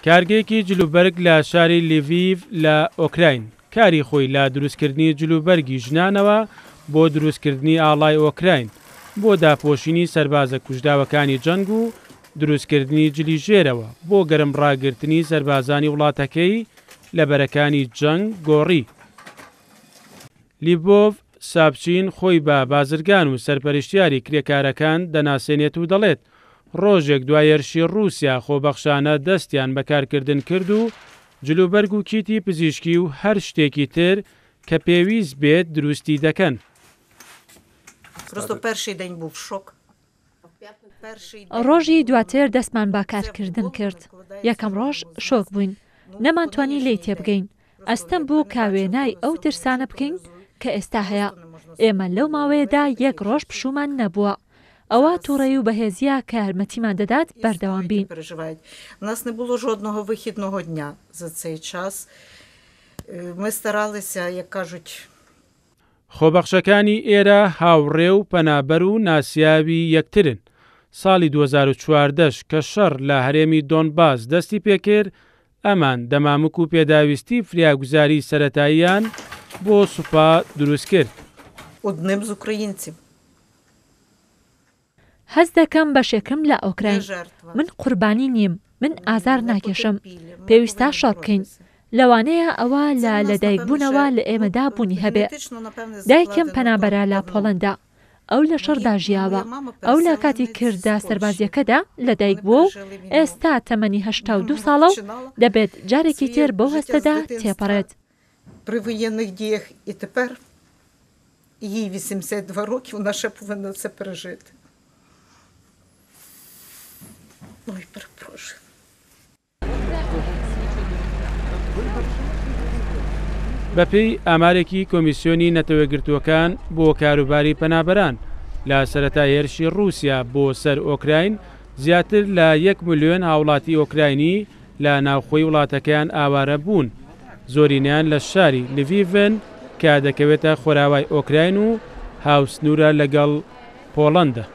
کارگەیەکی جلوبەرگ لە شاری لیڤیڤ لە ئۆکراین، کاری خۆی لە دروستکردنی جلوبەرگی ژنانەوە بۆ دروستکردنی ئاڵای ئۆکراین بۆ داپۆشینی سەربازە کوژراوەکانی جەنگ و دروستکردنی جلی ژێرەوە بۆ گەرم ڕاگرتنی سەربازانی وڵاتەکەی لە بەرەکانی جەنگ گۆڕی. لیبۆڤ ساپچین خۆی بە بازرگان و سەرپەرشتیاری کرێکارەکان دەناسێنێت و دەڵێت، ڕۆژێک دوای هێرشی ڕووسیا خۆبەخشانە دەستیان بە کارکردن کرد و جلوبەرگ و کیتی پزیشکی و هەر شتێکی تر کە پێویست بێت دروستی دەکەن. ڕۆژی دواتر دەستمان بە کارکردن کرد. یەکەم ڕۆژ شۆک بووین. نەمانتوانی لێی تێبگەین. ئەستەم بوو کە وێنای ئەو ترسانە بکەین کە ئێستا هەیە. ئێمە لەو ماوەیەدا یەک ڕۆژ پشوومان نەبووە. ئەوە توڕەیی و بەهێزییە کە یارمەتیمان دەدات بەردەوام بین. خۆبەخشەکانی ئێرە هاوڕێ و پەنابەر و ناسیاوی یەکترن. ساڵی 2014 ش کە شەڕ لە هەرێمی دۆنباس دەستی پێکرد، ئەمان دەمامک و پێداویستی فریاگوزاری سەرەتاییان بۆ سوپا دروستکرد. هەست دەکەم بەشێکم لە ئۆکراین. من قوربانی نیم، من ئازار ناکێشم. پێویستە شەڕ بکەین. لەوانەیە ئەوە لە لەدایکبوونەوە لە ئێمەدا بوونی هەبێ. دایکم پەنابەرە لە پۆڵەندا. ئەو لە شەڕدا ژیاوە. ئەو لە کاتی کردە سەربازییەکەدا لەدایک بووە و ئێستا تەمەنی 82 ساڵە و دەبێت جارێکی تر بەو هەستەدا تێپەڕێت. Їй 82 роки, вона ще повинна це пережити. Ой, перепрошую. بەپێی ئامارێکی کۆمیسیۆنی نەتەوەیەکگرتووەکان بۆ کاروباری پەنابەران، لە سەرەتای هێرشی ڕووسیا بۆ سەر ئۆکراین، زیاتر لە یەک ملیۆن هاوڵاتی ئۆکراینی لە ناوخۆی وڵاتەکەیان ئاوارە بوون، زۆرینەیان لە شاری لڤیڤن کە دەکەوێتە خۆراوای ئۆکراین و هاوسنوورە لەگەڵ پۆڵەندا.